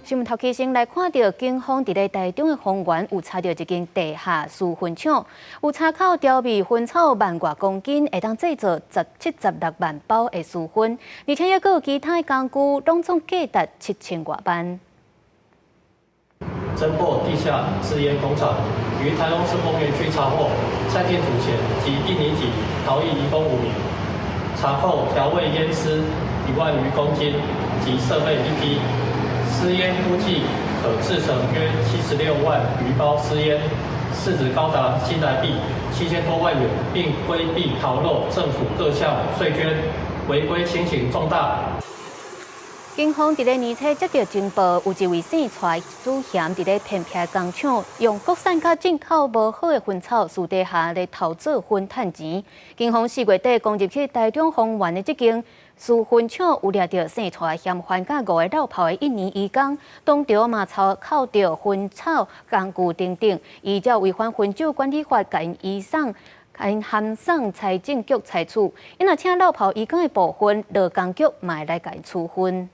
新聞頭期先來看著警方佇咧台中的豐原有查著一間地下私熏廠，有查扣調味薰草萬外公斤，會當製造76萬包的私熏，而且猶閣有其他的工具，攏總價值7000外萬。偵破地下私菸工廠，於台中市豐原區查獲蔡姓主嫌及印尼籍逃逸移工五名，查扣調味菸絲1萬餘公斤及設備一批。私菸估計可製成約76萬餘包私菸，市值高達新台幣7000多萬元，並規避逃漏政府各項稅捐，違規情形重大。警方佇咧年初接著情報，有一位姓蔡主嫌佇咧偏僻工廠，用國產佮進口無好的薰草，私底下咧偷做薰趁錢。警方4月底攻入去台中豐原的這間私薰廠，有掠著姓蔡嫌犯佮五个落跑的印尼移工，當場嘛查扣著薰草工具等等，依照違反薰酒管理法，共𪜶移送，共𪜶函送財政局裁處。𪜶若請落跑移工的部分，勞工局嘛會來共𪜶處分。